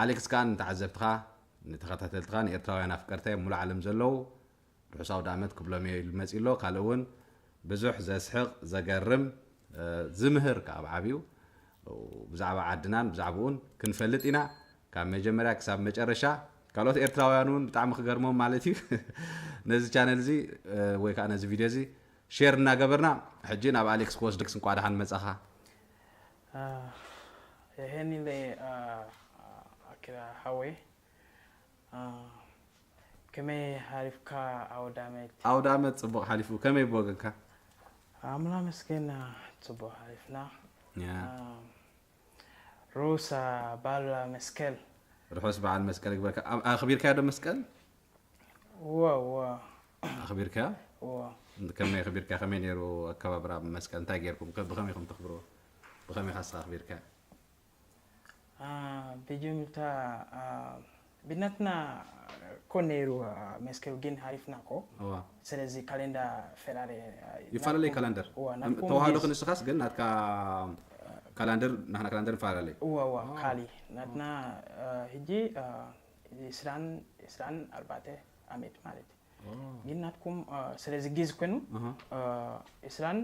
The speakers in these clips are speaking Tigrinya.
ኣሌክስ፣ ከኣ ንተዓዘብትኻ፣ ንተኸታተልትኻ፣ ንኤርትራውያን ኣፍቀርታይ ሙሉ ዓለም ዘለዉ ርሑስ ኣውደ ኣመት ክብሎም እየ ኢሉ መጺኡ ኣሎ። ካልእ እውን ብዙሕ ዘስሕቕ፣ ዘገርም፣ እ፣ ዝምህር ከኣ ብዓቢኡ ብዛዕባ ዓድናን ብዛዕባኡን ክንፈልጥ ኢና። ካብ መጀመርያ ክሳብ መጨረሻ፣ ካልኦት ኤርትራውያን እውን ብጣዕሚ ክገርሞም ማለት እዩ። ነዚ ቻነል እዚ፣ እ፣ ወይ ከኣ ነዚ ቪድዮ እዚ ሼር እናገበርና፣ ሕጂ ናብ ኣሌክስ ክወስደክስ። እንቋዕ ደሓን መጻኻ። አ፣ የሄኒለ፣ አ፣ ኣኪራ ሓወይ፣ አ፣ ከመይ ሓሊፍካ ኣውዳመት? ኣውዳመት ጽቡቕ ሓሊፉ። ከመይ ብወገንካ? ኣምላ መስገን፣ አ፣ ጽቡቕ ሓሊፍና። ያ። አ፣ ሩሳ ባላ መስቀል። ርሑስ በዓል መስቀል ይግበርካ። ኣብ-፣ ኣኽቢርካዮ ዶ መስቀል? እወ፣ እወ። ኣኽቢርካዮ? እወ። ከመይ ኣኽቢርካ? ከመይ ነይሩ ኣከባብራ መስቀል? እንታይ ጌርኩም? ከ-፣ ብኸመይ ኢኹም ተኽብርዎ? ብኸመይ ኢኻ ንስኻ ኣኽቢርካዮ? አ፣ ብጀምርታ፣ አ፣ ብናትና ኮ ነይሩ፣ አ፣ መስቀል ግን ሓሊፍና ኮ። እወ። ስለዚ ካሌንዳ ፈላለ፣ አ፣ ይፈላለይ ናትኩም፣ ካላንደር። እወ፣ እም፣ ናትኩም ተዋህዶ ጊዝ-፣ ክንስኻስ ግን ናትካ ካላንደር፣ ናትና ካላንደር ይፈላለይ። እወ፣ እወ፣ ኦ። ካሊ። ናትና፣ አ፣ ሕጂ፣ አ፣ ዕስራን፣ ዕስራን ኣርባዕተ ዓመት ማለት። ኦ። ግን ናትኩም፣ አ፣ ስለዚ ጊዝ ኮይኑ፣ ኣሃ። አ፣ ዕስራን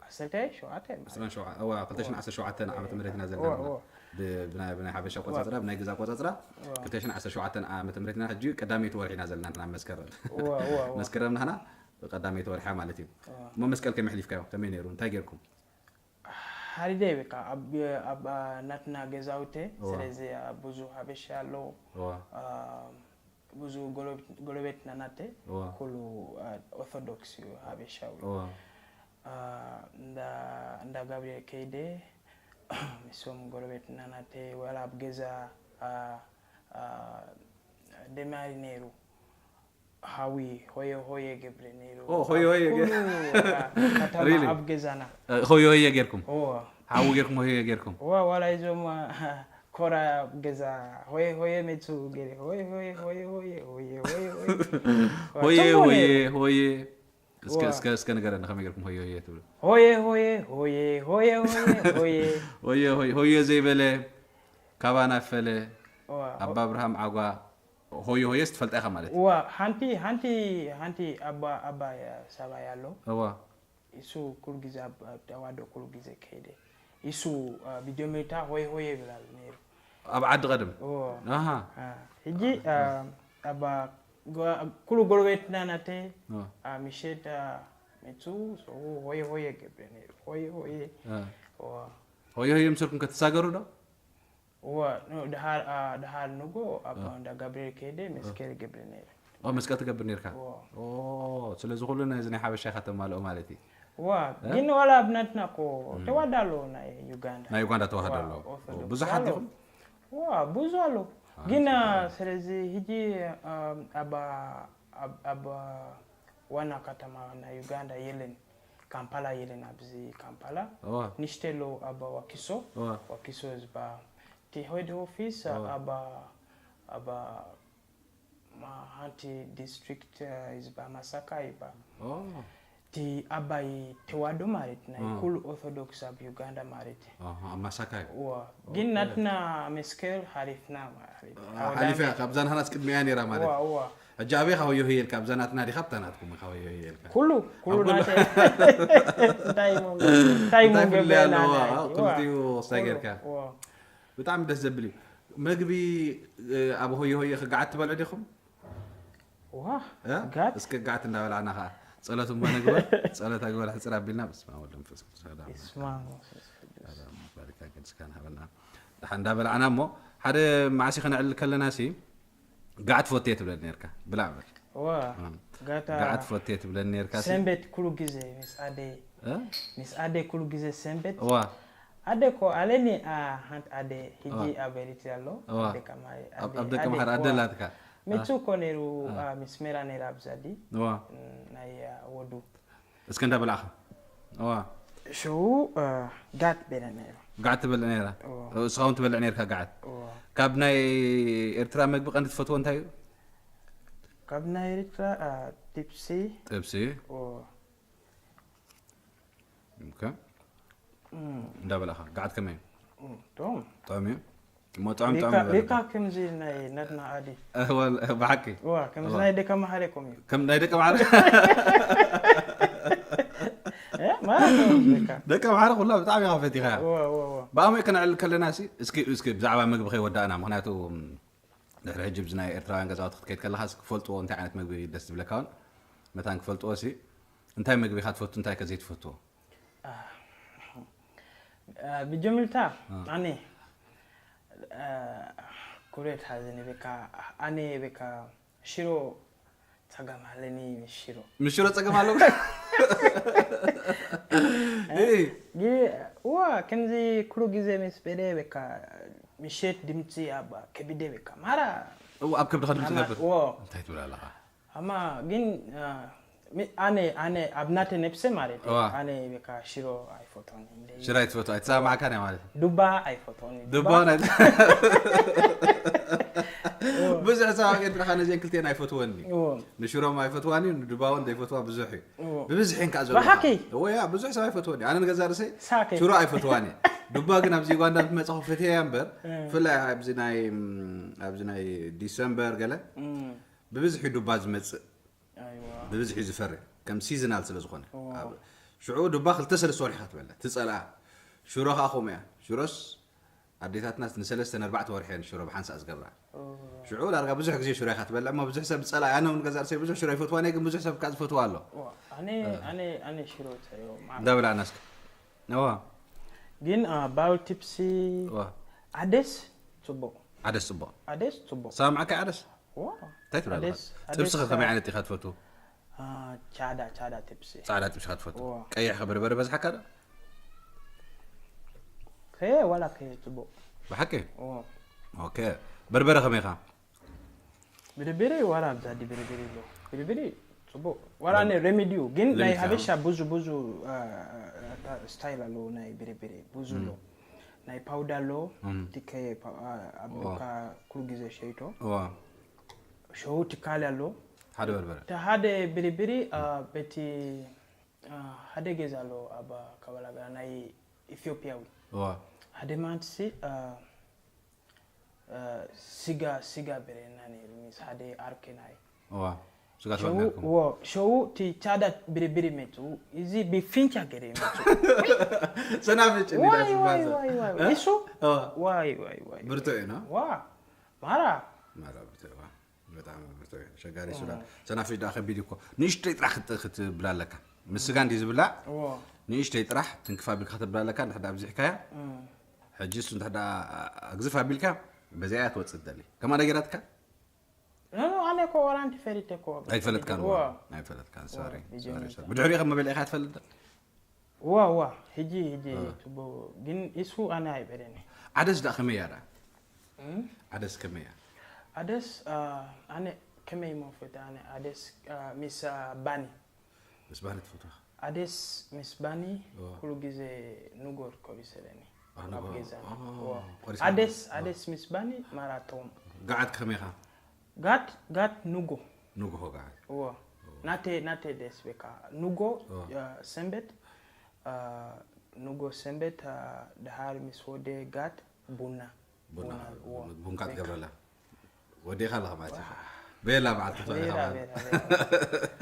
ዓሰርተ ሸውዓተ ማለት። ዕስራን ሸውዓተ፣ እዋ፣ ክልተ ሽሕን ዓሰርተ ሸውዓተ ዓመተ ምህረት ኢና ዘለና። እዋ፣ እዋ። ብ-፣ ብናይ፣ ብናይ ሓበሻ ኣቆጻጽራ፣ እዋ። ብናይ ግዛ ኣቆጻጽራ፣ እዋ። ክልተ ሽሕን ዓሰርተ ሸውዓተ ዓመተ ምህረት ኢና። ሕጂ ቀዳመይቲ ወርሒ ኢና ዘለና፣ ናብ መስከረም። እዋ፣ እዋ፣ እዋ። መስከረም ናህና ቀዳመይቲ ወርሒ ማለት እዩ። እዋ። እሞ መስቀል ከመይ ኣሕሊፍካዮ? ከመይ ነይሩ? እንታይ ጌርኩም? ሓሪደ በቃ ኣብ፣ ኣብ፣ አ፣ ናትና ገዛውቲ፣ እዋ። ስለዚ፣ አ፣ ብዙ ሓበሻ ኣሎ። እዋ። አ፣ ብዙ ጎረቤት-፣ ጎረቤትና ናተ፣ እዋ። ኩሉ፣ አ፣ ኦርቶዶክስ እዩ፣ ሓበሻዊ። እዋ። አ፣ እንዳ፣ እንዳ ጋብርኤል ከይደ፣ ምስኦም ጎረቤትና ናተ፣ ዋላ ኣብ ገዛ፣ አ፣ አ፣ ደማሪ ነይሩ። ሓዊ ሆየ ሆየ ገብረ ነይሩ። ኦ፣ ሆየ ሆየ ኣብ ገ-፣ ኩሉ፣ አ፣ ከተማ ሪሊ? ኣብ ገዛና። እ፣ ሆየ ሆየ ጌርኩም? እዎ። ሓዊ ጌርኩም፣ ሆየ ሆየ ጌርኩም? እዎ፣ ዋላ እዞም፣ አ፣ ኮራ ኣብ ገዛ ሆየ ሆየ መጹ ገለ ሆየ ሆየ፣ ሆየ ሆየ፣ ሆየ ሆየ፣ ሆየ። ዋ፣ ሆየ ጽቡቕ ሆየ፣ ነይሩ። ሆየ። እስከ፣ እዎ። እስከ፣ እስከ ንገረኒ ከመይ ጌርኩም ሆየ ሆየ ትብሉ? ሆየ ሆየ፣ ሆየ፣ ሆየ፣ ሆየ፣ ሆየ። ሆየ ሆየ፣ ሆየ ዘይበለ ካባና ፈለ፣ እዎ። ኣባ ኣብርሃም ዓጓ። ሆየ ሆየስ ትፈልጣ ኢኻ ማለት እዩ። እዋ፣ ሓንቲ፣ ሓንቲ፣ ሓንቲ ኣባ፣ ኣባ ሰብኣይ ኣሎ። እዋ። እሱ ኩሉ ግዜ ኣብ፣ ኣብ ተዋህዶ ኩሉ ግዜ ከይደ። እሱ፣ አ፣ ብጀመርታ ሆየ ሆየ ይብል ኣሎ ነይሩ። ኣብ ዓዲ ቀደም? እዎ። ኣሃ። አ፣ ሕጂ፣ አ፣ ኣባ፣ ጎ-፣ ኩሉ ጎረቤትና ናተ፣ እዋ። አ፣ ምሸት፣ አ፣ መጹ፣ ሰው ሆየ ሆየ ገብረ ነይሩ። ሆየ ሆየ። አ። እዎ። ሆየ ሆየ ምስልኩም ከትሳገሩ ዶ? እወ፣ ኖ፣ ድሓር፣ አ፣ ድሓር ንጎ ኣብ አ። እንዳ ጋብርኤል ከይደ አ። መስቀል ይገብር ነይረ። ኦ፣ መስቀል ትገብር ነይርካ? እወ። ኦ፣ ስለዚ ኩሉ ነዚ ናይ ሓበሻ ኢኻ ተማልኦ ማለት እዩ። እወ፣ እ? ግን ዋላ ኣብ ናትና እኮ እም። ተዋህዶ ኣሎ ናይ ዩጋንዳ። ናይ ዩጋንዳ ተዋህዶ እወ፣ ኣሎ። ኦርቶዶክስ ብዙሓት ኣሎ። ዲኹም? እወ፣ ብዙ ኣሎ። ኣይ፣ ግን፣ አ፣ ጽቡቅ። ስለዚ ሕጂ፣ አ፣ ኣብ፣ ኣብ፣ ኣብ ዋና ከተማ ናይ ዩጋንዳ የለን። ካምፓላ የለን። ኣብዚ ካምፓላ እወ። ንሽተይ ኣሎ ኣብ ዋኪሶ። እወ። ዋኪሶ ዝበሃል። እቲ ሄድ ኦፊስ እወ። ኣብ፣ ኣብ ማ-፣ ሓንቲ ዲስትሪክት፣ እ፣ ይዝባ ማሳካ ይባ። ኦ። እቲ ኣባይ ተዋህዶ ማለት ናይ እ። ኩሉ ኦርቶዶክስ ኣብ ዩጋንዳ ማለት እዩ። ኣሃ፣ ኣብ ማሳካ እዩ። እዋ። ኦኬ። ግን ናትና መስቀል ሓሊፍና ማለት እዩ። አ፣ ሓሊፋ፣ ካብዛ ናህናስ ቅድሚያ ነይራ ማለት እዩ። እዋ፣ እዋ። ሕጂ ኣበይ ኢኻ ሆየ ሆየ ኢልካ? ኣብዛ ናትና ዲኻ ኣብታ ናትኩም ኢኻ ሆየ ሆየ ኢልካ? ኩሉ፣ ኩሉ ኣብ ኩሉ። ናተ-፣ እንታይ እሞ፣ እንታይ እሞ እንታይ ፍልልይ ገበና ኣለዎ? ናይቲ? ኣብ እዋ። ክልቲኡ ክስታይ ኩሉ፣ ጌርካ? እዋ። ብጣዕሚ ደስ ዘብል እዩ። መግቢ፣ እ፣ ኣብ ሆየ ሆየ ክገዓት ትበልዑ ዲኹም? ዋ፣ እ? ጋት? እስከ ጋት እንዳበላዕና ኸዓ ጸሎት እሞ ንግበር። ጸሎት ኣግበር ሕጽር ኣቢልና። በስመ ኣብ ወወልድ ወመንፈስ ቅዱስ ኣሐዱ ኣምላክ። በስመ ኣብ ወመንፈስ ቅዱስ። ኣዳም ባሪካ ቅዱስካን ሃበና። ደሓን እንዳበላዕና እሞ ሓደ መዓሲ ከነዕልል ከለና ሲ ጋት ፎቴ ትብለኒ ነርካ። ብላዕ በል። ዋ፣ እም። ጋታ ጋት ፎቴ ትብለኒ ነርካ ሲ። ሰንበት ኩሉ ግዜ ምስ ኣደይ፣ እ? ምስ ኣደይ ኩሉ ግዜ ሰንበት። ዋ። ኣደ እኮ ኣለኒ፣ አ፣ ሓንቲ ኣደ ሕጂ ዋ። ኣብ ኤሪትራ ኣሎ። ዋ። ኣብ ደቀ ምሓር፣ ኣብ፣ ኣደ፣ ኣብ ደቀ ኣደ፣ ምሓር ኣደ ዋ። ኣላትካ? መጹ አ። እኮ ነይሩ፣ አ። አ፣ ምስ ሜራ ነይራ ኣብዚ ኣዲ። ዋ። እ፣ ናይ፣ አ፣ ወዱ። እስከ እንዳ በላዕኻ። ዋ። ሽው፣ አ፣ ጋት በለ ነይሩ። ጋት ትበልዕ ነይራ? ዋ። እስኻ እውን ትበልዕ ነይርካ ጋት? ዋ። ካብ ናይ ኤርትራ መግቢ ቀንዲ ትፈትዎ እንታይ እዩ? ካብ ናይ ኤርትራ፣ አ፣ ጥብሲ። ጥብሲ? ዋ። ኦኬ። እም። እንዳበላኻ፣ ጋዓት ከመይ እዩ? እም፣ ጥዑም። ጥዑም እዩ? እሞ ጥዑም ጥዑም ሊካ ይበል ሊካ እኮ። ከምዚ ናይ ነትና ዓዲ እወ፣ ብሓቂ ዋ ከምዚ ናይ ደቂ መሓረ ኮም እዩ ከም ናይ ደቂ መሓረ እ፣ ማለት ነው ሊካ ደቂ መሓረ ኩላ ብጣዕሚ ኢኻ ፈቲኻ። ዋ ዋ ዋ ብኣምኡ ከነዕልል ከለና ሲ እስኪ እስኪ ብዛዕባ ምግቢ ከይወዳእና፣ ምክንያቱ ድሕሪ ሕጂ ብዚ ናይ ኤርትራውያን ገዛውቲ ክትከይድ ከለኻ እስኪ ክፈልጥዎ እንታይ ዓይነት ምግቢ ደስ ዝብለካ እውን መታን ክፈልጥዎ ሲ እንታይ ምግቢ ኢኻ ትፈቱ እንታይ ከ ዘይትፈትዎ? ብጀምልታ ኣነ ኩሬት ሓዘኒ በካ ኣነ በካ ሽሮ ጸገም ኣለኒ ሽሮ ምስ ሽሮ ጸገም ኣለዎ። እይ፣ ዋ ከምዚ ኩሉ ግዜ ምስ በደ በካ ምሸት ድምፂ ኣብ ከቢደ በካ ማራ እው፣ ኣብ ከብድኻ ድምፂ ገብር ዎ እንታይ ትብል ኣለኻ? ኣማ ግን አ፣ ሚ- ኣነ ኣነ ኣብ ናተ ነብሰ ማለት እዩ። ዋ። ኣነ በካ ሽሮ ኣይፈቶን እንደ ሽሮ ኣይትፈቱ ኣይተሰማማዕካን እያ ማለት እዩ። ዱባ ኣይፈቶን ድባ ናይ ብዙሕ ሰብ ኣብ ኤርትራ ነዚአን ክልቲአን ኣይፈትወን እዩ። ዎ ንሽሮም ኣይፈትዋን እዩ፣ ንድባውን ዘይፈትዋ ብዙሕ እዩ። ዎ ብብዝሒ እንካ ዘሎ ብሓቂ? ወያ ብዙሕ ሰብ ኣይፈትወን እዩ። ኣነ ንገዛ ርእሰይ ሳኬ ሽሮ ኣይፈትዋን እየ። ዱባ ግን ኣብዚ ዩጋንዳ ምስ መጻኹ ፈትየያ እምበር እ። ብፍላይ ኣብዚ ናይ ኣብዚ ናይ ዲሰምበር ገለ እም፣ ብብዝሒ ዱባ ዝመጽእ ኣይዋ ብብዝሒ ዝፈሪ ከም ሲዝናል ስለ ዝኾነ ኦ። ኣብ ሽዑ ዱባ ክልተ ሰለስተ ወርሒ ክትበለ ትጸልኣ። ሽሮ ከዓ ከምኡ እያ። ሽሮስ ኣዴታትና ንሰለስተ ንኣርባዕተ ወርሒ እየን ሽሮ ብሓንሳእ ዝገብራ። ሽዑ ዳርጋ ብዙሕ ግዜ ሽሮ ኢኻ ትበልዕ እሞ ብዙሕ ሰብ ዝጸልኣ ኣነ እውን ገዛ ርእሰይ ብዙሕ ሽሮ ይፈትዋን እየ ግን ብዙሕ ሰብ ከዓ ዝፈትዋ ኣሎ። ዋ፣ ኣነ ኣነ ኣነ ሽሮ ተዮ ማር እንዳበላዕና እስኪ እዋ ግን ባውል ቲፕሲ እዋ ዓደስ ጽቡቕ ዓደስ ጽቡቕ ዓደስ ጽቡቕ ሰማምዓካ ዓደስ ዋ እንታይ ትብላለኻ? ዓደስ- ጥብሲ ዓደስ- ከመይ ዓይነት ኢኻ ትፈቱ? ቻዳ ቻዳ ቲፕሲ ጻዕዳ ጥብሲ ኢኻ ትፈቱ? እዋ። ቀይሕ ከ በርበረ በዝሓካ ዶ? ከየ ዋላ ከየ ጽቡቕ ብሓቂ ዋ ኦኬ። በርበረ ከመይ ኢኻ? ብርብሪ ዋላ ኣብዛ ዲ ብርብሪ ኣሎ ብርብሪ ጽቡቕ ዋላ ነ ሬሜዲዩ ግን ናይ ሬሜዲ ሓበሻ ብዙ ብዙ አ፣ አ፣ አ፣ ስታይል ኣለዎ ናይ ብርብሪ ብዙ ኣሎ ናይ ፓውዳ ኣሎ እም። ቲከየ ፓ- አ፣ ኣብ ዱካ ኩሉ ግዜ ሸይቶ እዋ ሸው ትካል ኣሎ ሓደ በርበረ እቲ ሓደ ብርብሪ አ፣ በቲ አ፣ ሓደ ገዛ ኣሎ ኣብ ከባላገራ ናይ ኢትዮጵያዊ እዋ ሓደ ማንትሲ አ፣ አ፣ ስጋ ስጋ ብሬና ነይሩ ምስ ሓደ ኣርኬናይ እዋ ስጋ ሸው ትበልዕኩም ዎ ሸው እቲ ቻዳ ብርብሪ መቱ እዚ ብፊንቻ ገሬ መቱ ሰናፍጭ ዋይ ዋይ ዋይ ዋይ እሱ እዋ ዋይ ዋይ ዋይ ብርቱዕ እዩ ነው ዋ ማራ ማራ ብርቱዕ እዋ በጣም ብርቱዕ እዩ። ሸጋሪ ሱዳን ሰናፍጭ ደኣ ከቢድ እኮ ንእሽተይ ጥራሕ ክት- ክትብላ ኣለካ። ምስ ስጋ እንዲ ዝብላዕ ዎ ንእሽተይ ጥራሕ ትንክፍ ኣቢልካ ክትብላ ኣለካ። እንድሕር ደኣ ኣብዚሕካያ እም፣ ሕጂ እሱ እንድሕር ደኣ ኣግዝፍ ኣቢልካ በዚኣ እያ ትወፅእ ትደሊ። ከማ ነገራትካ ኖ ኖ ኣነ እኮ ዋላ ኣንቲ ፈሪተ እኮ ኣይፈለጥካን ዎ ኣይፈለጥካን። ሶሪ ቢጀሚታ። ሶሪ። ብድሕሪኡ ከም መበልዒ ኢኻ ትፈልጥ ዶ? ዋ ዋ ሕጂ ሕጂ ጽቡቅ ግን እሱ ኣነ ኣይበለኒ ዓደስ ደኣ ከመይ እያ ደኣ? እም? ዓደስ ከመይ እያ? ኣደስ አ፣ ኣነ ከመይ መፈት ኣነ ኣደስ አ፣ ምስ አ፣ ባኒ ምስ ባህሊ ትፈትዋ? ኣደስ ምስ ባኒ ዋ። ኩሉ ግዜ ንጎር ኮብ ይሰለኒ አ፣ ኣብ ንጎር። ገዛና ኦ፣ ዋ። ቆሪስካ ኣደስ ዋ። ኣደስ ምስ ባኒ ማራቶም ገዓት ከመይ ኢኻ? ጋት ጋት ንጎ ንግሆ ገዓት። ዎ ናተ ናተ ደስ በካ ንጎ ዋ። አ፣ ሰንበት አ፣ ንጎ ሰንበት አ፣ ድሃር ምስ ወደ ጋት ቡና ቡና ዎ። ቡንካ ትገብረላ ወዲኻ ኣለኻ ማለት እዩ። ቤላ በዓል ተፈሪኻ ቤላ፣ ማለት ቤላ፣ ቤላ።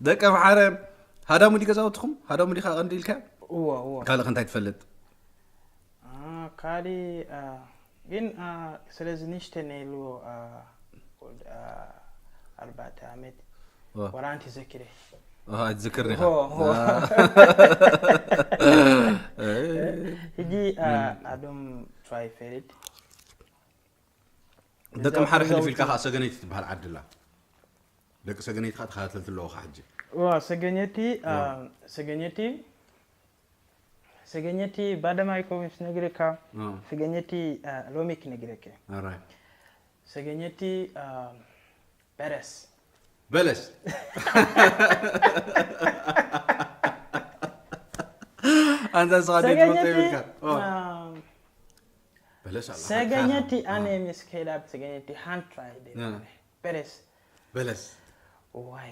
ደቂ ኣምሓረ ሃዳሙ ዲ ገዛውትኹም ሃዳሙ ዲኻ ቀንዲ ኢልካ እዎ እዎ ካልእ እንታይ ትፈልጥ? አ፣ ካሊ አ፣ ግን አ፣ ስለዚ ንሽተ ነይሉ አ፣ ወድ- አ፣ ኣርባዕተ ዓመት ዋ። ወራንቲ ዘኪረ ኣሃ፣ ኣይትዝክር ዲኻ? ሆ፣ ሆ። አ። ሕጂ አ፣ ኣዶም ትራይፌሪድ ደቂ ኣምሓረ ሕልፍ ኢልካ ከዓ ሰገነይቲ ትበሃል ዓዲ ኣላ። ደቂ ሰገነይቲ ከዓ ተኸታተልቲ ኣለዎ ከዓ ሕጂ። ዋ ሰገኘቲ አ፣ ሰገኘቲ ሰገኘቲ ባደማይ ኮሚስ ነግረካ አ። ሰገኘቲ አ፣ ሎሚ ክነግረከ ኣራይ። ሰገኘቲ አ፣ በረስ በለስ ኣንታ ንስኻ ደይ ትፈልጦ ሰገኘቲ ይብልካ። ኦ። አ፣ በለስ ኣላ። ሰገኘቲ አ። ኣነ ምስ ከይዳ ብሰገኘቲ ሓንቲ ራይደ አ። በረስ በለስ ዋይ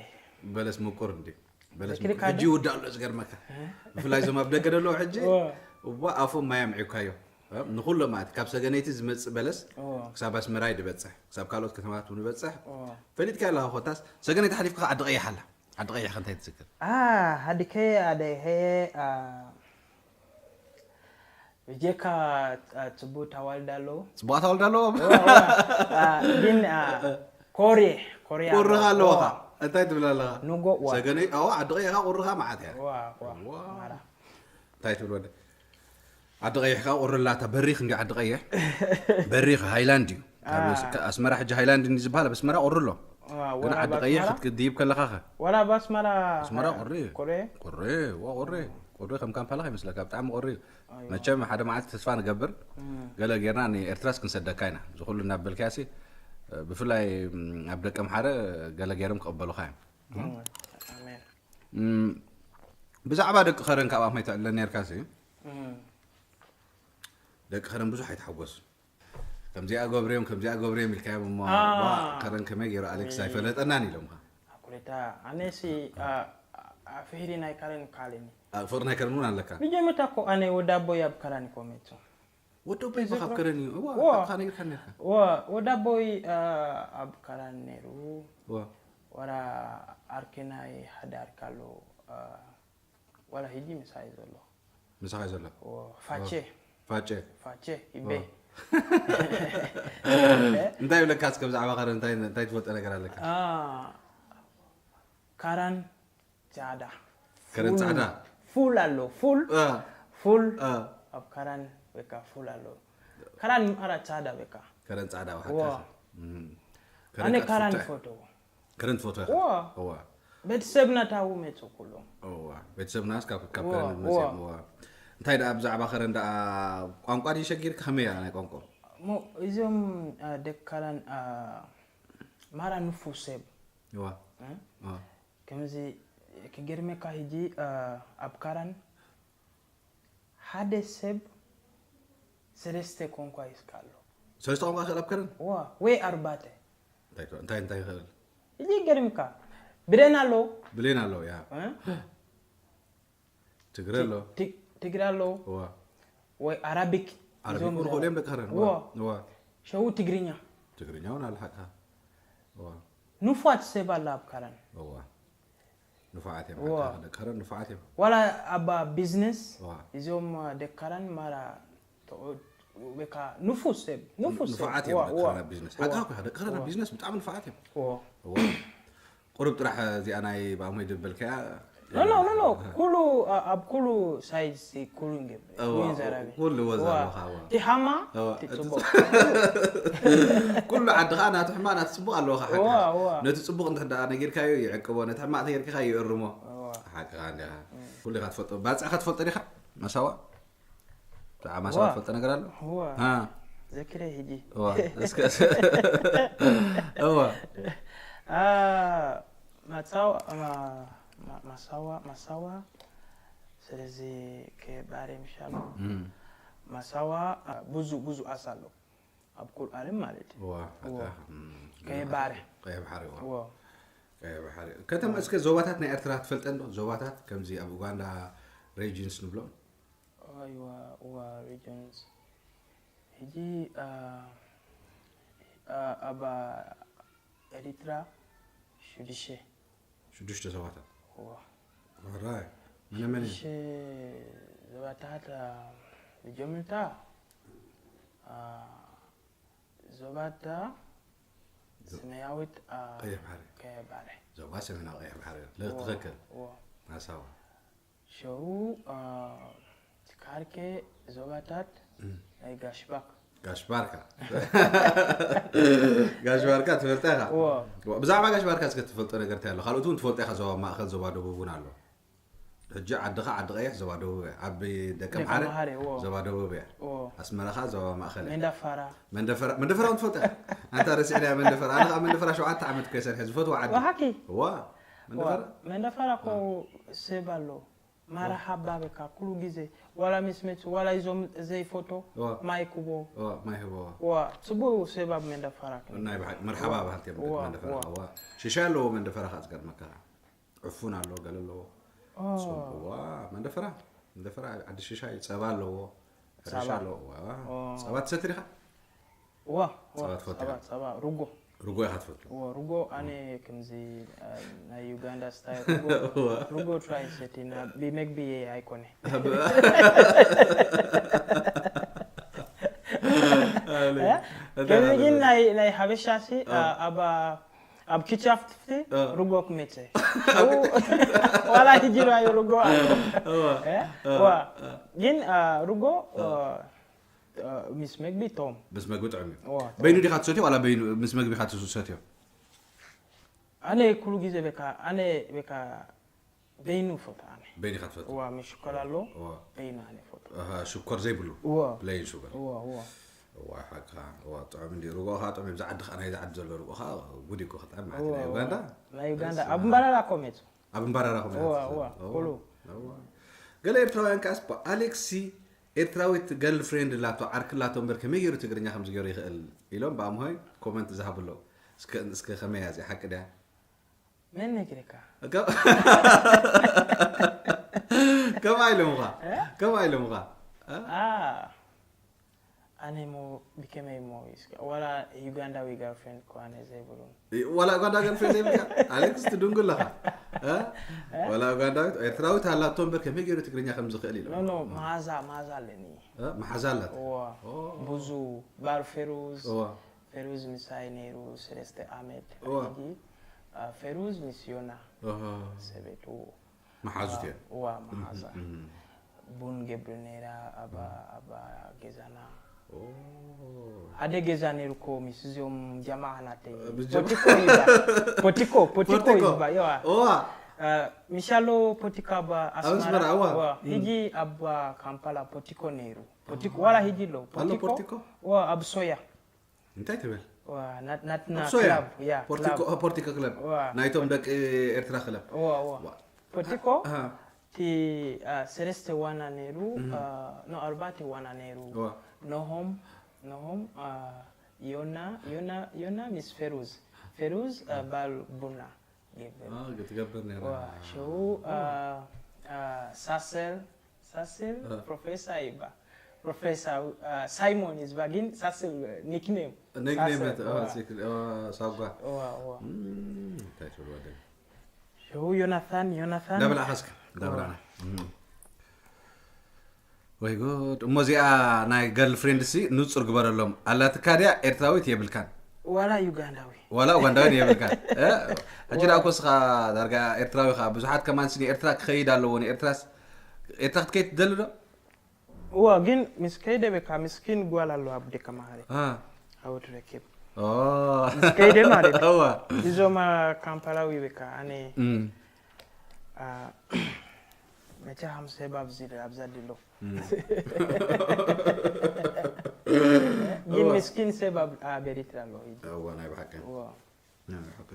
በለስ ምቁር እንዲ በለስ ዘኪርካ ምቁር። ሕጂ ዶ? ይውዳእ ኣሎ ዝገርመካ። ብፍላይ እዞም ኣብ ደገ ዘለዉ ሕጂ ኦ። እዋ ኣፎም ማይ ኣምዒካዮ። ንኹሎም ማለት ካብ ሰገነይቲ ዝመጽእ በለስ ክሳብ ኣስመራ ይድበጽሕ፣ ክሳብ ካልኦት ከተማታት እውን ይበጽሕ። ፈሊጥካ ኣለኻ ኮታስ ሰገነይቲ ሓሊፍካ ዓዲ ቀይሕ ኣላ። ዓዲ ቀይሕ ከ እንታይ ትዝክር? ሃዲከ ኣደይኸ ብጀካ ጽቡቅ ታዋልዳ ኣለዉ። ጽቡቅ ታዋልዳ ኣለዎ። ግን ኮርየ ኮርያ ቁርኻ ኣለዎ ኸ እንታይ ትብል ኣለኻ? ንጎ ዋ ሰገነይ ኣዎ ዓዲ ቀይሕ ቁርኻ መዓት እያ። ዋ ዋ ማራ እንታይ ትብል ወደ ዓዲ ቀይሕካ ቁሪ ኣላታ በሪኽ እንዲ ዓዲ ቀይሕ በሪኽ ሃይላንድ እዩ። ኣስመራ ሕጂ ሃይላንድ እንዲ ዝበሃል ኣብ ኣስመራ ቁሪ ኣሎ። ግን ዓዲ ቀይሕ ክትድይብ ከለኻ ኸ ወላ ኣብ ኣስመራ ኣስመራ ቁሪ እዩ። ቁሪ ቁሪ ዋ ቁሪ ቁሪ ከም ካምፓላ ከይመስለካ ብጣዕሚ ቁሪ እዩ። መቸም ሓደ መዓልቲ ተስፋ ንገብር ገለ ጌርና ንኤርትራስ ክንሰደካ ኢና። እዚ ኩሉ እናበልካያሲ ብፍላይ ኣብ ደቂ ኣምሓረ ገለ ጌሮም ክቕበሉኻ እዮም። ብዛዕባ ደቂ ኸረን ካብ ኣፍ ማይ ተዕለ ነርካ ሲ ደቂ ኸረን ብዙሕ ኣይተሓጎሱ። ከምዚኣ ገብርዮም ከምዚኣ ገብርዮም ኢልካዮም እሞ ከረን ከመይ ገይሩ ኣሌክስ ኣይፈለጠናን ኢሎምካ። ኣኩሬታ ኣነሲ ኣፍሂሪ ናይ ከረን ካልኒ ፍቅሪ ናይ ከረን እውን ኣለካ። ብጀመርታ እኮ ኣነ ወዳቦ ኣብ ከረን ኮሜቱ ወዲ ኣቦይ እኮ ካብ ከረን እዩ። እዋ እዋ። ካብካ ነጊርካ ነርካ። ወ ወዳቦይ ኣብ ከረን ነይሩ። እዋ ወላ ኣርኪናይ ሓዳር ካሎ ዋላ ሕጂ ምሳይ ዘሎ ምሳኻ እዩ ዘሎ። ፋቼ ፋጨ ፋቼ ይቤ እንታይ ይብለካ እስከ ብዛዕባ ከረን እንታይ እንታይ ትፈልጦ ነገር ኣለካ? ከረን ጻዕዳ ከረን ጻዕዳ ፉል ኣሎ ፉል እ፣ ፉል እ፣ ኣብ ከረን በቃ ፉል ኣሎ። ከረን ማራ ጻዕዳ በቃ ከረን ጻዕዳ ዋ። ብሓቂ ኣነ ከረን ይፈትዎ ከረን ትፈትዎ ኢኻ? ዋ። እዋ ቤተሰብና ታው መጹ ኩሎም እዋ ቤተሰብናስ ካብ ካብ እዋ፣ ከረን እዋ። መጽኦም እዋ። እንታይ ደኣ ብዛዕባ ከረን ደኣ ቋንቋ ድዩ ሸጊርካ ከመይ እያ ናይ ቋንቋ? እሞ እዞም አ፣ ደቂ ከረን አ፣ ማራ ንፉስ ሰብ እዋ እ? እዋ ከምዚ ክገርመካ ሕጂ አ፣ ኣብ ከረን ሓደ ሰብ ሰለስተ ቋንቋ ይስካ ኣሎ። ሰለስተ ቋንቋ ክእል ኣብ ከረን ዋ ወይ ኣርባዕተ እንታይ ትብል? እንታይ እንታይ ይኽእል? እዚ ገርምካ ብደን ኣሎ ብሌን ኣለዎ ያ እ? ትግረ ኣሎ ትግ- ትግረ ኣሎ እዋ ወይ ኣራቢክ ዓረቢ እዞም ቁርቆ ዘ- ሌም ደቂ ከረን እዋ እዋ ሸው ትግርኛ ትግርኛ እውን ኣለ ሓቅኻ እዋ ንፉዓት ሰብ ኣላ ኣብ ከረን እዋ ንፉዓት እዮም እዋ። ሓቅኻ ደቂ ከረን ንፉዓት እዮም ዋላ ኣብ ቢዝነስ እዋ እዞም ደቂ ከረን ማራ ተቆ- ወይ ከዓ ንፉስ ሰብ ንፉስ ሰብ ንፉዓት እዋ፣ እዮም ደቂ እዋ። ከረን ኣብ ቢዝነስ ሓቅኻ እዋ። እኮ ኢኻ ደቂ ከረን ኣብ እዋ። ቢዝነስ ብጣዕሚ ንፉዓት እዮም እዋ። እዋ ቁሩብ ጥራሕ እዚኣ ናይ ብኣሞይ ድበልካያ ኖ ኖ ኖ ኖ ኩሉ አ- ኣብ ኩሉ ሳይዝ ኩሉ እንግብ እዋ፣ ዊን ዘራቢ ኩሉ ወዛ እዋ። ኣለኻ እዋ እቲ ሃማ እዋ፣ እቲ እቲ ጽቡቅ ኩሉ ዓዲ ከዓ ናቱ ሕማቅ ናቱ ጽቡቅ ኣለዎ ከዓ ሓቅኻ። እዋ፣ እዋ። ነቲ ጽቡቅ እንድሕር ደኣ ነጊርካዮ ይዕቅቦ ነቲ ሕማቅ ተገይርካ ከዓ ይእርሞ እዋ። ሓቅኻ እንዲኻ ኩሉ ኢኻ ትፈልጦ ባፅዕኻ ትፈልጦ ዲኻ? ማሳዋ ብዛዕባ ማሳዋ እዋ። ትፈልጦ ነገር ኣሎ? እዋ። ሃ፣ ዘክረ ሕጂ እዋ፣ እስከ እዋ አ፣ ማሳዋ ማ- ማ- ማሳዋ ማሳዋ ስለዚ ከባሬ ምሻሉ እም፣ ማሳዋ አ፣ ብዙ ብዙ ኣሳ ኣሎ ኣብ ኩል ዓለም ማለት እዩ እዋ እዋ። ኣታ፣ እም፣ ከይባረ ቀይሕ ባሕሪ እዋ እዎ ቀይሕ ባሕሪ። ከተማ እስከ ዞባታት ናይ ኤርትራ ትፈልጠን ዶ? ዞባታት ከምዚ ኣብ ኡጋንዳ ሬጅንስ ንብሎ ኣይዋ እዋ ሪጅንስ ሕጂ አ፣ አ፣ ኣብ ኤሪትራ ሽዱሽተ ሽዱሽተ ዞባታት እዋ ኦራይ መነ መነ ሽዱሽተ ዞባታት አ፣ መጀመርታ አ፣ ዞባታ ሰማያዊት አ፣ ቀይሕ ባሕሪ ከባረ ዞባ ሰሜናዊ ቀይሕ ባሕሪ ለ ትኽክል እዎ ማሳዋ ሸው አ፣ ትካልከ ዞባታት ናይ ጋሽባክ ጋሽ ባርካ ጋሽ ባርካ ትፈልጠ ኢኻ እዎ ብዛዕባ ጋሽ ባርካ እስከ ትፈልጦ ነገር እንታይ ኣሎ ካልኦት እውን ትፈልጦ ኢኻ ዞባ ማእኸል ዞባ ደቡብ እውን ኣሎ ሕጂ ዓድኻ ዓዲ ቀይሕ ዞባ ደቡብ እያ ኣብ ደቂ ኣምሓረ ኣምሓረ፣ እዎ። ዞባ ደቡብ እያ እዎ ኣስመራኻ ዞባ ማእኸል እያ መንዳፋራ መንደፈራ መንደፈራ እውን ትፈልጦ ኢኻ ኣንታ ረሲዕናያ መንደፈራ ኣነ ከዓ መንደፈራ ሸውዓተ ዓመት እኮ እየ ሰሪሐ ዝፈትዋ ዓዲ ወሓቂ እዋ መንደፈራ መንዳፋራ እኮ ሰብ ኣሎ ማራሓባ በካ ኩሉ ግዜ ዋላ ምስ መፁ ዋላ ይዞም ዘይፈቶ እዋ። ማይ ክቦ እዋ ማይ ህቦ ዋ ፅቡቅ ሰብ ኣብ መንዳፋራ ናይ ብሓቂ መርሓባ ባህልቲ እዮም እዋ፣ መንደፈራ እዋ። እዋ ሽሻይ ኣለዎ መንደፈራ ከዓ ዝገርመካ ዕፉን ኣለዎ ገለ ኣለዎ ኦ፣ ጽቡዋ መንደፈራ መንደፈራ ዓዲ ሽሻይ ጸባ ኣለዎ ሕርሻ ጸባ። ኣለዎ። ዋ። ኦ። ጸባ ትሰቲ ዲኻ? ዋ ዋ ጸባ ትፈቱ ጸባ ኢኻ? ጸባ ሩጎ ሩጎ ኢኻ ትፈቱ? ዋ ሩጎ ኣነ ከምዚ እ፣ ናይ ዩጋንዳ ስታይል ሩጎ ዋ። ሩጎ ትራይ ሰቲና ብመግቢ ኣይኮነ ኣለ። እ? እንታይ ከምዚ ኣለ? ግን ናይ ናይ ሓበሻ ሲ እ። ኣብ ኣብ ኪቻፍቲ እ። ሩጎ ክመቸ ዋላ ሕጂ ራዩ ሩጎ ኣሎ። እዋ። እ? እ። ዋ እ። ግን እ፣ ሩጎ እ፣ እ፣ ምስ መግቢ ቶም ምስ መግቢ ጥዑም እዩ። ዋ በይኑ ዲኻ ትሰትዮ ዋላ በይኑ ምስ መግቢ ኢኻ ትሰትዮ? ኣነ ኩሉ ግዜ በካ ኣነ በካ በይኑ ፈቱ ኣነ በይኑ ኢኻ ትፈቱ? ዋ ምስ ሽኮር ኣሎ እዋ። በይኑ ኣነ ፈቱ ኣሃ፣ ሽኮር ዘይብሉ ዋ ፕሌን ሹገር። ዋ ዋ እዋ ሓቅኻ። እዋ ጥዑም እንዲ ሩጎ ኸዓ ጥዑም እዩ። ብዛ ዓዲ ኸዓ ናይዚ ዓዲ ዘሎ ሩጎ ኸዓ ጉድ እኮ ክጥዕም ማለት እዩ። ናይ ዩጋንዳ ናይ ዩጋንዳ ኣብ እምባላላ ኮሜት ኣብ እምባራራ ኹም እዋ፣ እዋ፣ ኩሉ። ገለ ኤርትራውያን ከኣስ ኣሌክሲ ኤርትራዊት ገርል ፍሬንድ ላቶ ዓርኪ ላቶ እምበር ከመይ ገይሩ ትግርኛ ከም ዝገይሩ ይኽእል ኢሎም ብኣምሆይ ኮመንት ዝሃቡ ኣለዉ። እስከ እስከ ከመይ እያ እዚኣ ሓቂ ድያ? መን ነጊርካ? ከ- ከምኣ ኢሎምኻ እ? ከምኣ ኢሎምኻ እ? ኣ ኣነ ሞ ብከመይ ሞ እስከ ዋላ ዩጋንዳዊ ጋርፍሬንድ እኮ ኣነ ዘይብሉን ዋላ ኡጋንዳ ገርል ፍሬንድ ዘይብልካ ኣሌክስ ትድንጉ ኣለኻ እ? ዋላ ኡጋንዳዊት ኤርትራዊት ኣላቶ እምበር ከመይ ገይሩ ትግርኛ ከም ዝኽእል ኢሎም ኖ ኖ መሃዛ መሃዛ ኣለኒ እ? መሓዛ ኣላት እዋ ኦ። ብዙ ባር ፌሩዝ እዋ ፌሩዝ ምሳይ ነይሩ ሰለስተ ዓመት እዋ። ሕጂ አ፣ ፌሩዝ ምስ ዮና ኣሃ። ሰበይቱ መሓዙት እየ እዋ መሓዛ እም። ቡን ገብር ነይራ ኣብ ኣብ ገዛና ኦ። ሓደ ገዛ ነይሩ እኮ ምስ እዚኦም ጀማዓ ናተይ ምስ ጀማ- ፖቲኮ ይባል ፖቲኮ ፖቲኮ ፖቲኮ። ይባል ይዋ ኦዋ አ፣ ሚሻሎ ፖቲኮ ኣብ ኣስመራ ኣስመራ፣ እዋ። እዋ። እም። ሕጂ ኣብ ካምፓላ ፖቲኮ ነይሩ ፖቲኮ ዋላ ሕጂ ኣሎ ኣሎ ፖቲኮ ፖቲኮ እዋ ኣብ ሶያ እንታይ ትብል እዋ ናት- ናትና ኣብ ሶያ? ክላብ ያ ፖርቲኮ ክላብ ፖርቲኮ ክለብ እዋ ናይቶም ደቂ ኤርትራ ክለብ እዋ እዋ ፖቲኮ ኣሃ። እቲ አ፣ ሰለስተ ዋና ነይሩ አ፣ ኖ ኣርባዕተ ዋና ነይሩ እዋ ኖሆም ኖሆም አ፣ ዮና ዮና ዮና ምስ ፌሩዝ ፌሩዝ አ፣ ባል ቡና ገብር አ፣ ክትገብር ነይራ ዋ ሸው አ፣ አ፣ ሳሰል ሳሰል አ። ፕሮፌሳ ይባ ፕሮፌሳ አ፣ ሳይሞን ይዝባ ግን ሳሰል ኒክኔም ኒክኔም ሳሰል፣ እት- አ፣ ዋ። ሲክ- አ፣ ሳጓ ዋ ዋ እም፣ እንታይ ትብል ወደ ሸው ዮናታን ዮናታን እንዳበላዕኻ እስከ እንዳበላዕና እም። ወይ ጉድ እሞ እዚኣ ናይ ገርል ፍሬንድ ሲ ንጹር ግበረሎም ኣላትካ ድያ ኤርትራዊት የብልካን ዋላ ዩጋንዳዊ ዋላ ኡጋንዳዊ የብልካን እ? ሕጂ ደኣ ኮስኻ ዳርጋ ኤርትራዊ ኻ ብዙሓት ከማን ሲ ንኤርትራ ክኸይድ ኣለዎ ንኤርትራስ ኤርትራ ክትከይድ ትደሊ ዶ እዋ ግን ምስ ከይደ በካ ምስኪን ጓል ኣሎ ኣብ ደቀ መሃሪ አ። ኣብኡ ትረክብ ኦ። ምስ ከይደ ማለት እዋ እዞም ካምፓላዊ በካ ኣነ እም። አ፣ መቸ ሃም ሰብ ኣብዚ ኣብዛ ድሎ እም። ግን ምስኪን ሰብ ኣብ ኣብ ኤሪትራ ኣሎ ሕጂ እዋ ናይ ብሓቂ እዋ ናይ ብሓቂ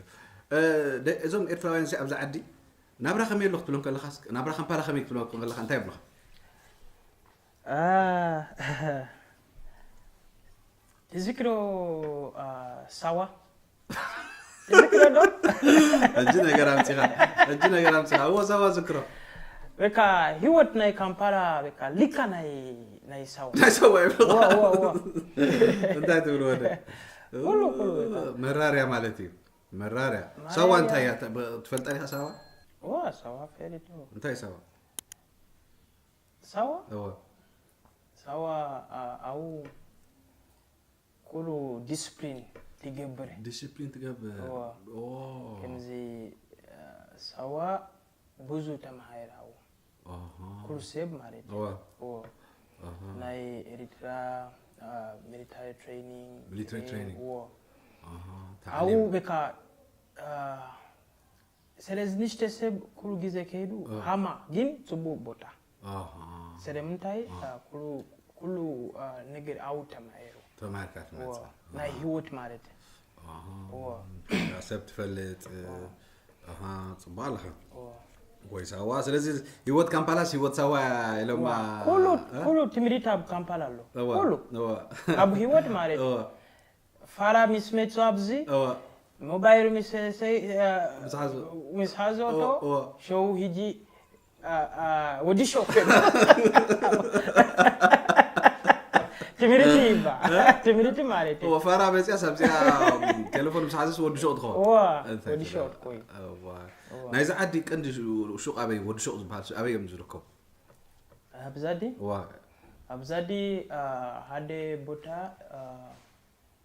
እ፣ ደ- እዞም ኤርትራውያን ሲ ኣብዚ ዓዲ ናብራ ከመይ ኣሎ ክትብሎም ከለኻ ናብራ ካምፓላ ከመይ ክትብሎም ከለኻ እንታይ ይብሉኻ አ፣ ትዝክሮ አ፣ ሳዋ ትዝክሮ ዶ ሕጂ ነገር ኣምፂኻ ሕጂ ነገር ኣምፂኻ እዎ ሳዋ ዝክሮ በቃ ህይወት ናይ ካምፓላ በቃ ሊካ ናይ ናይ ሳዋ ናይ ሰዋ ይብሉ ዋ ዋ ዋ እንታይ ትብል ወደ ኩሉ ኩሉ በቃ መራርያ ማለት እዩ መራርያ መራርያ። ሳዋ እንታይ እያ ተ- ብ- ትፈልጣ ዲኻ ሳዋ ዋ ሳዋ ፈሪቱ እንታይ ሳዋ ሳዋ እዎ ሳዋ አ፣ ኣው ኩሉ ዲስፕሊን ትገብር ዲስፕሊን ትገብር እዎ። ኦ። ከምዚ አ፣ ሳዋ ብዙ ተማሃይር ኣው ኣሃ። ኩሉ ሰብ ማለት እዩ እዎ። እዎ። ኣሃ። ናይ ኤሪትራ ሚሊታሪ ትሬኒንግ ሚሊታሪ ትሬኒንግ። እዎ ኣሃ። ኣብኡ ታዕሊም። በካ አ፣ ስለዚ ንሽተ ሰብ ኩሉ ግዜ ከይዱ እ። ሃማ ግን ፅቡቅ ቦታ ኣሃ። ስለምንታይ አ፣ ኩሉ ኩሉ አ፣ ነገር ኣብኡ ተማሂሩ ተማሂርካ ትመፅእ እዎ። ናይ ህይወት ማለት ኣሃ። እዎ። ሰብ ትፈልጥ ኣሃ፣ ፅቡቅ ኣለኻ እዎ። ወይ ሳዋ ስለዚ ህይወት ካምፓላስ ህይወት ሳዋ ኢሎማ ኩሉ እ? ኩሉ ትምህርት ኣብ ካምፓላ ኣሎ እወ፣ ኩሉ እወ፣ ኣብ ህይወት ማለት እወ፣ ፋራ ምስ መጹ ኣብዚ እወ። ሞባይል ምስ ሰይ እ፣ ምስ ሓዞ። ምስ ሓዞቶ እወ፣ እወ። ሸው ሂጂ አ፣ አ፣ ወዲ ሸው ትምህርቲ ይባ ትምህርቲ ማለት እዩ። ወፋራ መፅያ ሳብዚኣ ቴሌፎን ምስ ሓዘስ ወዲ ሹቕ ትኸውን። እዋ እንታይ ወዲ ትብል? ሾቅ ኮይኑ እዋ። ናይዚ ዓዲ ቀንዲ ሹቕ ኣበይ ወዲ ሹቕ ዝበሃል ኣበይ እዮም ዝርከቡ? ኣብዛዲ እዋ ኣብዛዲ ሓደ ቦታ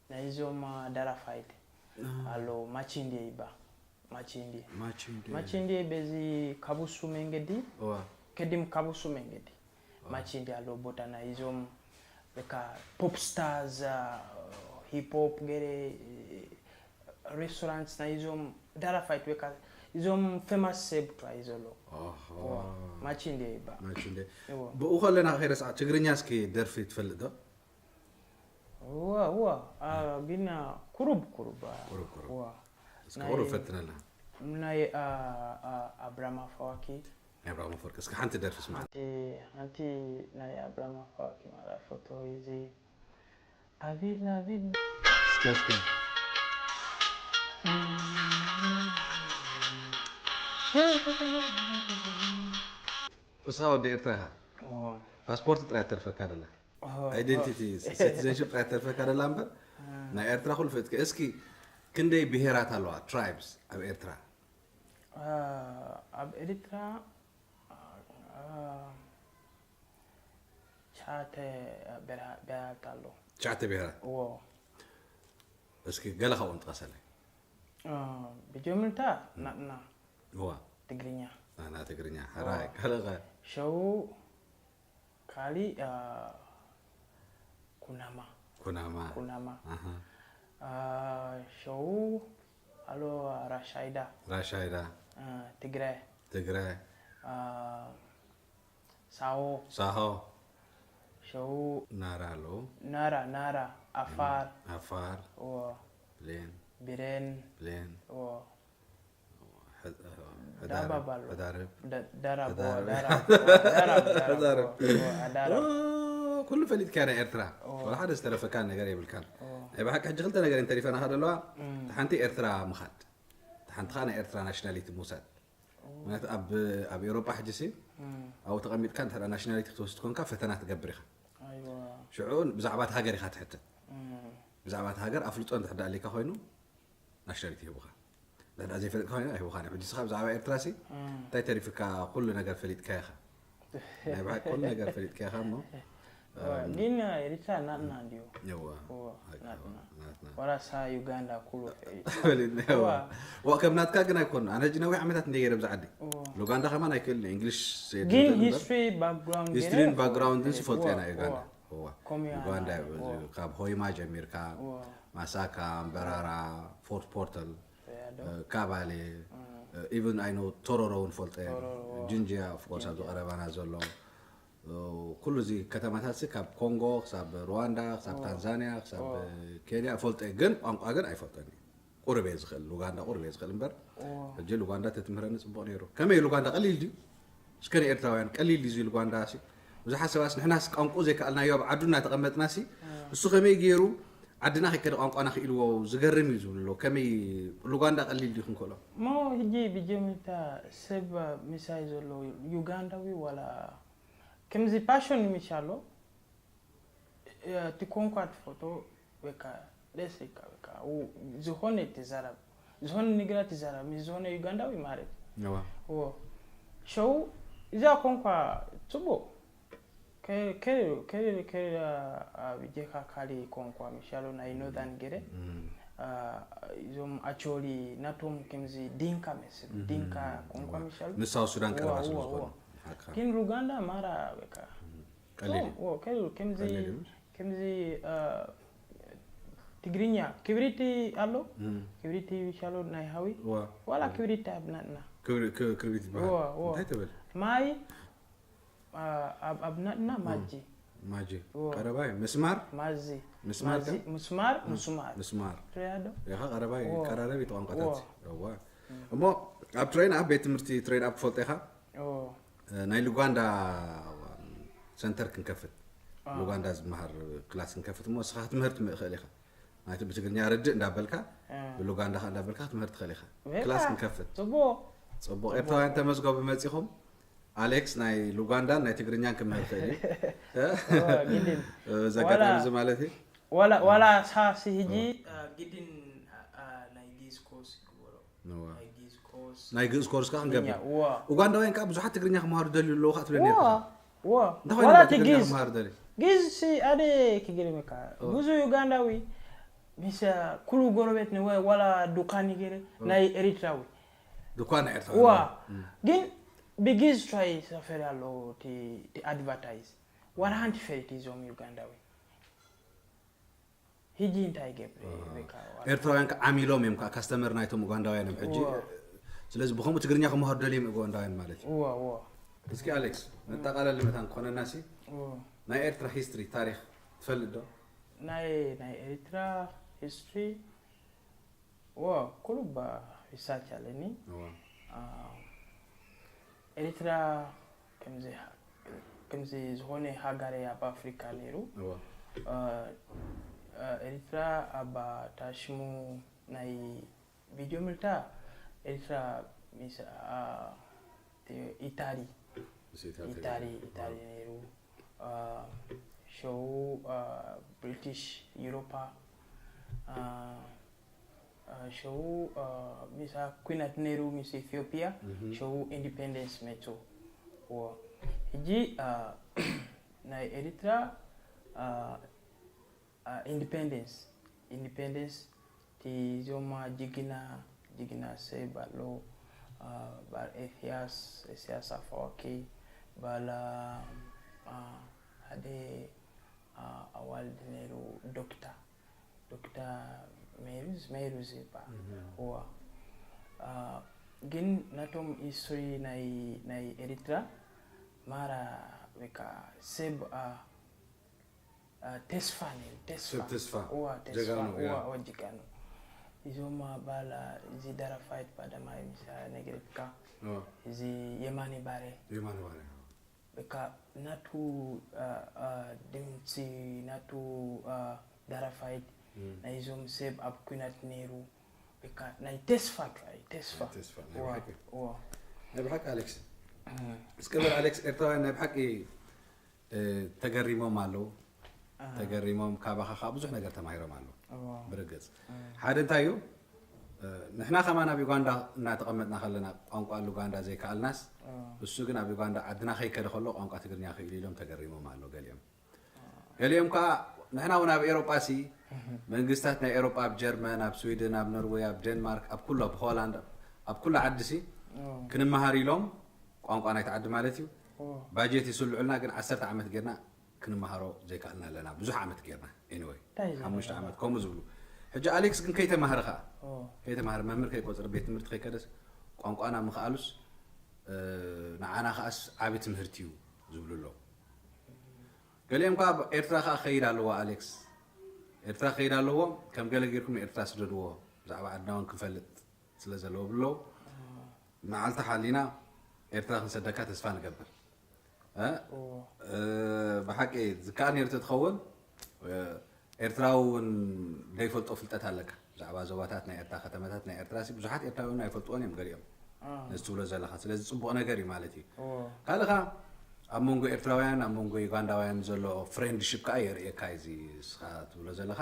ናይዞም ደራፋይት ኣሎ ማቺንዴ ይባ ማቺንዴ ማቺንዴ ማቺንዴ በዚ ካቡሱ መንገዲ እዋ ከዲም ካቡሱ መንገዲ ማቺንዴ ኣሎ ቦታ ናይዞም በቃ ፖፕ ስታርስ ሂፕ ሆፕ ገለ ሬስቶራንት ናይዞም ደራፋይት በቃ እዞም ፌማስ ሰብ ጥራይ ዘሎ ኦሆ ማቺንዴ ይባ ማቺንዴ እዎ ብኡ ከለና ከይረስዓ ትግርኛ እስኪ ደርፊ ትፈልጥ ዶ? እዋ እዋ ግን ኩሩብ ኩሩብ ቁሩብ ቁሩብ እዋ እስኪ ቁሩብ ፈትነልና ናይ ኣብራማ ፈዋኪ ናይ ኣብርሃም ኣፈወርቂ እስኪ ሓንቲ ደርፊ ስማዕ ሓንቲ ሓንቲ ናይ ኣብራማ ፈዋኪ ማለት ፎቶ እዚ ኣቪል ኣቪል እስኪ እስኪ እስኻ ወዲ ኤርትራ ኢኻ ፓስፖርት ጥራይ ተርፈካ ደላ ኣይደንቲቲ ሲቲዘንሽፕ ጥራይ ተርፈካ ደላ እምበር ናይ ኤርትራ ኩሉ ፈጥከ እስኪ ክንደይ ብሄራት ኣለዋ ትራይብስ ኣብ ኤርትራ ኣብ ኤርትራ ቻተ ብሄራት ኣሎ ትሽዓተ ብሄራት እዎ እስኪ ገለ ካብኦም ጥቀሰለይ ብጀምርታ ናትና እዋ ትግርኛ ናና ትግርኛ ሕራይ ካልእ ኸ ሸው ካሊ ኩናማ ኩናማ ኩናማ ኣሃ ሸው ኣሎ ራሻይዳ ራሻይዳ ትግረ ትግረ ሳሆ ሳሆ ሸው ናራ ኣለዉ ናራ ናራ ዓፋር ዓፋር እዎ ብሌን ብሬን ብሌን እዎ ሕዳርብ ዳባብ ኣሎ ሕዳርብ ደ- ደራብ እዎ ሕዳርብ። ደራብ እዎ ደራብ ደራብ ሕዳርብ። እዎ፣ እዎ፣ ደራብ ኩሉ ፈሊጥካ ናይ ኤርትራ ወላ ሓደ ዝተረፈካ ነገር የብልካን ናይ ብሓቂ ሕጂ ክልተ ነገር እንተሪፈና ከደለዋ ሓንቲ ኤርትራ ምኻድ ሓንቲ ከዓ ናይ ኤርትራ ናሽናሊቲ ምውሳድ ምክንያቱ ኣብ ኣብ ኤውሮጳ ሕጂ ሲ ኣብኡ ተቐሚጥካ እንተ ናሽናሊቲ ክትወስድ ኮንካ ፈተና ትገብር ኢኻ ኣይዋ ሽዑ ብዛዕባ እቲ ሃገር ኢኻ ትሕተት ብዛዕባ እቲ ሃገር ኣፍልጦ እንተ ኣሊካ ኮይኑ ናሽናሊቲ ይህቡኻ እንተ ዘይፈለጥካ ኮይኑ ኣይህቡኻን ሕጂ ስኻ ብዛዕባ ኤርትራ ሲ እንታይ ተሪፍካ ኩሉ ነገር ፈሊጥካ ኢኻ ናይ ብሓቂ ኩሉ ነገር ፈሊጥካ ኢኻ እሞ ግን ኤርትራ ናትና እንዲዩ የዋ እዎ ናትና ናትና ወራሳ ዩጋንዳ ኩሉ ፈሊጥ ፈሊጥና የዋ ዋ ከም ናትካ ግን ኣይኮን ኣነ ሕጂ ነዊሕ ዓመታት እንደ ገይረ ብዛ ዓዲ ሉጋንዳ ከማን ኣይክእል እንግሊሽ ግን ሂስትሪ ባክግራውንድ ሂስትሪን ባክግራውንድን ዝፈልጦ ኢና ዩጋንዳ እዋ ኮሚያ ዩጋንዳ እዩ ካብ ሆይማ ጀሚርካ ማሳካ በራራ ፎርት ፖርተል ካባሌ ኢቨን ኣይኖ ቶሮሮ እውን ፈልጠ ቶሮሮ። ጅንጅያ ኦፍኮርስ ኣብዚ ቀረባና ዘሎ ኩሉ እዚ ከተማታት ሲ ካብ ኮንጎ ክሳብ ሩዋንዳ ክሳብ ታንዛንያ ክሳብ ኬንያ ፈልጠ ግን ቋንቋ ግን ኣይፈልጠን እዩ ቁርብ እየ ዝኽእል ሉጋንዳ ቁርብ እየ ዝኽእል እምበር ሕጂ ሉጋንዳ ተትምህረኒ ፅቡቅ ነይሩ ከመይ ሉጋንዳ ቀሊል ድዩ እስከ ንኤርትራውያን ቀሊል ድዩ ሉጋንዳ ሲ ብዙሓት ሰባስ ንሕናስ ቋንቁ ዘይከኣልናዮ ኣብ ዓዱ እናተቐመጥና ሲ እሱ ከመይ ገይሩ ዓድና ከይከደ ቋንቋና ክኢልዎ ዝገርም እዩ ዝብሉ ኣለዉ ከመይ ሉጋንዳ ቀሊል ድዩ ክንክእሎ ሞ ሕጂ ብጀምርታ ሰብ ምሳይ ዘሎ ዩጋንዳዊ ዋላ ከምዚ ፓሽን ምሽ ኣሎ እቲ ኮንኳ ትፈቶ በቃ ደስ ኢልካ በቃ ዝኾነ ትዛረብ ዝኾነ ንግራ ትዛረብ ምስ ዝኾነ ዩጋንዳዊ ማለት እዋ እዎ ሸው እዛ ኮንኳ ፅቡቅ ከ- ከ- ከ- ከ- ኣብ ጀካ ካሊ ኮንኳ ምሻሎ ናይ ኖዛን ገረ እዞም ኣቾሊ ናቶም ከምዚ ዲንካ መስል ዲንካ ኮንኳ ምሻሎ ምስ ሳውት ሱዳን ቀረባ እዋ፣ ስለ እዋ፣ ዝኾኑ እዋ። ግን ሩጋንዳ ማራ በቃ ቀሊል ቶም፣ ዎ፣ ከል- ከምዚ ቀሊል እዩ። ከምዚ አ፣ ትግርኛ ክብሪቲ ኣሎ እም፣ ክብሪቲ ይሻሎ ናይ ሃዊ ዋ ዋላ ክብሪቲ ኣብናትና ክብሪ- ክ- ክርቢት ይበሃል ዋ፣ ዋ። እንታይ ትብል ማይ አ፣ ኣብ ኣብናትና ማጂ ማጂ ዋ። ቀረባይ ምስማር ማዚ ምስማር ማዚ ከ? ምስማር ምስማር ምስማር ትሪያዶ ኢኻ ቀረባይ ዋ። ቀራረቢ ቋንቋታት ዋ። እዋ እሞ ኣብ ትሬን ኣብ ቤት ትምህርቲ ትሬን ኣብ ትፈልጦ ኢኻ ኦ ናይ ሉጋንዳ ሰንተር ክንከፍት ሉጋንዳ ዝመሃር ክላስ ክንከፍት እሞ እስኻ ክትምህር ትኽእል ኢኻ ማለት ብትግርኛ ርድእ እንዳበልካ ብሉጋንዳ እንዳበልካ ክትምህር ትኽእል ኢኻ ክላስ ክንከፍት ጽቡቅ ጽቡቅ ኤርትራውያን ተመዝገቡ መጺኹም ኣሌክስ ናይ ሉጋንዳን ናይ ትግርኛን ክምህር ይኽእል እዩ። ግድን እዚ ኣጋጣሚ እዚ ማለት እዩ። ዋላ ዋላ ሳሲ ሕጂ ግድን ናይ ግዝ ኮርስ ይግበሮ ናይ ግዝ ኮርስ ናይ ግእዝ ኮርስ ከዓ ክንገብር ዋ ኡጋንዳውያን ከዓ ብዙሓት ትግርኛ ክመሃሩ ደልዩ ኣለዉ ከዓ ትብለኒ ዋ ኢኻ። ዋ እንታይ ኮይኑ ዋላ ኢኻ እቲ ትግርኛ ግዝ ክመሃሩ ደልዩ? ግዝ ሲ ኣነ ክገርመካ ብዙ ዩጋንዳዊ ምስ ኩሉ ጎረቤት ንወ ዋላ ዱካን ይገይረ ናይ ኤሪትራዊ ድኳን ናይ ኤርትራ ዋ ግን ብግዝ ትራይ ሰፈር ኣሎ እቲ ኣድቨርታይዝ ዋላ ሓንቲ ፈሪት እዞም ዩጋንዳዊ ሕጂ እንታይ ገብረ በቃ ኤርትራውያን ከዓ ዓሚሎም እዮም ከዓ ካስተመር ናይቶም ኡጋንዳውያን እዮም ሕጂ። ዋ ስለዚ ብከምኡ ትግርኛ ክመሃሩ ደልዮም ኡጋንዳውያን ማለት እዩ። ዋ ዋ እስኪ ኣሌክስ መጠቃለሊ መታን ክኾነና ሲ ዋ ናይ ኤርትራ ሂስትሪ ታሪክ ትፈልጥ ዶ? ናይ ናይ ኤሪትራ ሂስትሪ ዋ ኩሉ ባ ሪሳርች ኣለኒ እዋ አ፣ ኤሪትራ ከምዚ ከምዚ ዝኾነ ሃገር ኣብ ኣፍሪካ ነይሩ እዋ አ፣ አ፣ ኤሪትራ ኣብ ታሽሙ ናይ ቪድዮ ምልታ ኤሪትራ ምስ አ፣ ኢታሊ ምስ ኢታሊ ኢታሊ ኢታሊ ነይሩ አ፣ ሸው አ፣ ብሪቲሽ ዩሮፓ አ፣ አ፣ ሸው አ፣ ሚሳ ኩናት ነይሩ ምስ ኢትዮጵያ Mhm. ሸው ኢንዲፔንደንስ መጹ ዎ ሕጂ አ፣ ናይ ኤሪትራ አ፣ አ፣ ኢንዲፔንደንስ ኢንዲፔንደንስ ቲ ዞማ ጅግና ጅግና ሰብ ኣሎ አ፣ ባል ኤስያስ ኤስያስ ኣፈወርቂ ባል አ፣ ሓደ አ፣ ኣዋልድ ነይሩ ዶክታ ዶክታ ሜሩዝ ሜሩዝ ይበሃል እዋ አ፣ ግን ናቶም ሂስትሪ ናይ ናይ ኤሪትራ ማራ ወይ ከዓ ሰብ አ፣ አ፣ ተስፋ ነይሩ ተስፋ ሰብ ተስፋ። እዋ ተስፋ ጀጋኑ፣ እዋ ያ። እዋ ጀጋኑ እዞም ባላ እዚ ደራፋይት ባደማይ ምስ ነግርካ እዋ እዚ የማኒ ባሬ የማነ ባርያ በቃ ናቱ አ፣ አ፣ ድምፂ ናቱ አ፣ ደራፋይት ናይዞም ሰብ ኣብ ኩናት ነይሩ በቃ ናይ ተስፋ ጥራይ ተስፋ ተስፋ ናይ እዋ ብሓቂ እዋ ናይ ብሓቂ ኣሌክስ እስከ በል ኣሌክስ ኤርትራውያን ናይ ብሓቂ እ፣ ተገሪሞም ኣለዉ ተገሪሞም ካባኻ ከዓ ብዙሕ ነገር ተማሂሮም ኣለዉ እዋ ብርግፅ ሓደ እንታይ እዩ እ፣ ንሕና ከማን ኣብ ዩጋንዳ እናተቐመጥና ከለና ቋንቋ ሉጋንዳ ዘይከኣልናስ እሱ ግን ኣብ ዩጋንዳ ዓድና ከይከደ ከሎ ቋንቋ ትግርኛ ክኢሉ ኢሎም ተገሪሞም ኣሎ ገሊኦም ገሊኦም ከዓ ንሕና እውን ኣብ ኤሮጳ ሲ መንግስታት ናይ ኤሮጳ ኣብ ጀርመን ኣብ ስዊድን ኣብ ኖርወይ ኣብ ዴንማርክ ኣብ ኩሉ ኣብ ሆላንድ ኣብ ኩሉ ዓዲ ሲ ክንመሃር ኢሎም ቋንቋ ናይቲ ዓዲ ማለት እዩ ባጀት ይስልዑልና ግን ዓሰርተ ዓመት ጌርና ክንመሃሮ ዘይከኣልና ኣለና ብዙሕ ዓመት ጌርና anyway እንታይ እዩ ሓሙሽተ ዓመት ከምኡ ዝብሉ ሕጂ ኣሌክስ ግን ከይተማህረ ከዓ ከይተማህረ መምህር ከይቆፅረ ቤት ትምህርቲ ከይከደስ ቋንቋና ምኽኣሉስ እ፣ ንዓና ከዓስ ዓቢ ትምህርቲ እዩ ዝብሉ ኣለዉ ገሊኦም ከዓ ኤርትራ ከዓ ከይድ ኣለዎ ኣሌክስ ኤርትራ ከይድ ኣለዎ ከም ገለ ጌርኩም ኤርትራ ስደድዎ ብዛዕባ ዓድና እውን ክንፈልጥ ስለ ዘለዎ ብለው መዓልቲ ሓሊና ኤርትራ ክንሰደካ ተስፋ ንገብር እ? እ፣ ብሓቂ ዝከኣል ነይሩ ተትኸውን እ፣ ኤርትራዊ እውን ዘይፈልጦ ፍልጠት ኣለካ ብዛዕባ ዞባታት ናይ ኤርትራ ከተማታት ናይ ኤርትራ ሲ ብዙሓት ኤርትራዊ እውን ኣይፈልጥዎን እዮም ገሊኦም ነዚ ትብሎ ዘለካ ስለዚ ፅቡቕ ነገር እዩ ማለት እዩ ካልእ ካ ኣብ መንጎ ኤርትራውያን ኣብ መንጎ ዩጋንዳውያን ዘሎ ፍሬንድሽፕ ከዓ የርእየካ እዚ ስኻ ትብሎ ዘለካ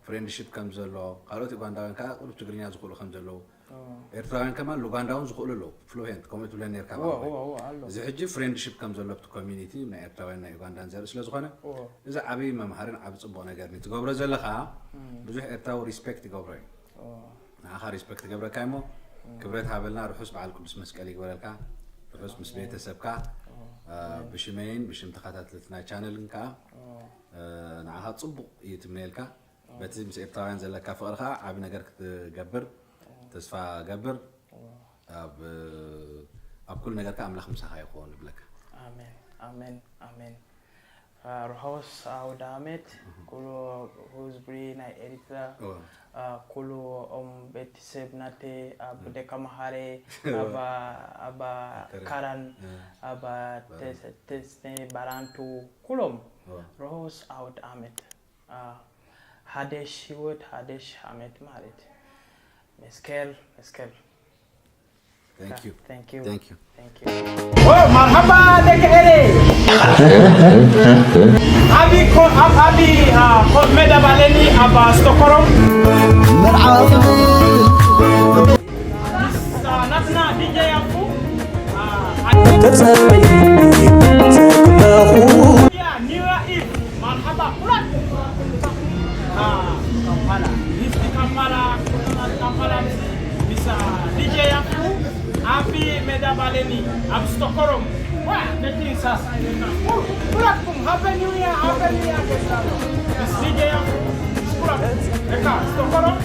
ፍሬንድሽፕ ከም ዘሎ ካልኦት ዩጋንዳውያን ከዓ ቁሩብ ትግርኛ ዝኽእሉ ከም ዘለዉ ኤርትራውያን ከማን ሉጋንዳውን ዝኽእሉ ኣለዉ ፍሉዌንት ከምኡ ትብለ ነርካ ማለት እዩ። እዚ ሕጂ ፍሬንድሽፕ ከም ዘሎ ኣብቲ ኮሚኒቲ ናይ ኤርትራውያን ናይ ዩጋንዳን ዘርኢ ስለ ዝኾነ እዚ ዓብዪ መምሃርን ዓብ ፅቡቕ ነገር ኒ ትገብሮ ዘለኻ ብዙሕ ኤርትራዊ ሪስፔክት ይገብሮ እዩ ንዓኻ ሪስፔክት ይገብረካ እሞ ክብረት ሃበልና ርሑስ በዓል ቅዱስ መስቀል ይግበረልካ ርሑስ ምስ ቤተሰብካ ብሽመይን ብሽም ተኸታተልቲ ናይ ቻነልን ከዓ ንዓኻ ፅቡቕ እዩ ትምነየልካ በቲ ምስ ኤርትራውያን ዘለካ ፍቕሪ ከዓ ዓብ ነገር ክትገብር ተስፋ ገብር ኣብ ኣብ ኩሉ ነገርካ ኣምላኽ ምሳኻ ይኸውን ይብለካ ኣሜን ኣሜን ኣሜን ርሑስ ኣውደ ኣመት ኩሉ ህዝቢ ናይ ኤርትራ ኩሉ ኦም ቤተሰብ ናተ ኣብ ደቀ መሓረ ኣብ ካራን ኣብ ተስነ ባራንቱ ኩሎም ርሑስ ኣውደ ኣመት ሓደሽ ህይወት ሓደሽ ዓመት ማለት መስከር መስከር Thank you. Thank you. Thank you. Thank you. Oh, marhaba ደቂ ኤሬ። Abi ko ab abi ah, ko meda baleni aba Stockholm. Misa natna D J Afu. Ah, ተጸበይ ዘለኹ ya niwa if marhaba kulat. Ah, Kampala. Miss Kampala, Kampala Miss D J Afu. Abi meda baleni ab Stockholm. Wa netin sa. Kulatkum happy new year, happy new year. Miss D J Afu. Kulatkum. Eka Stockholm.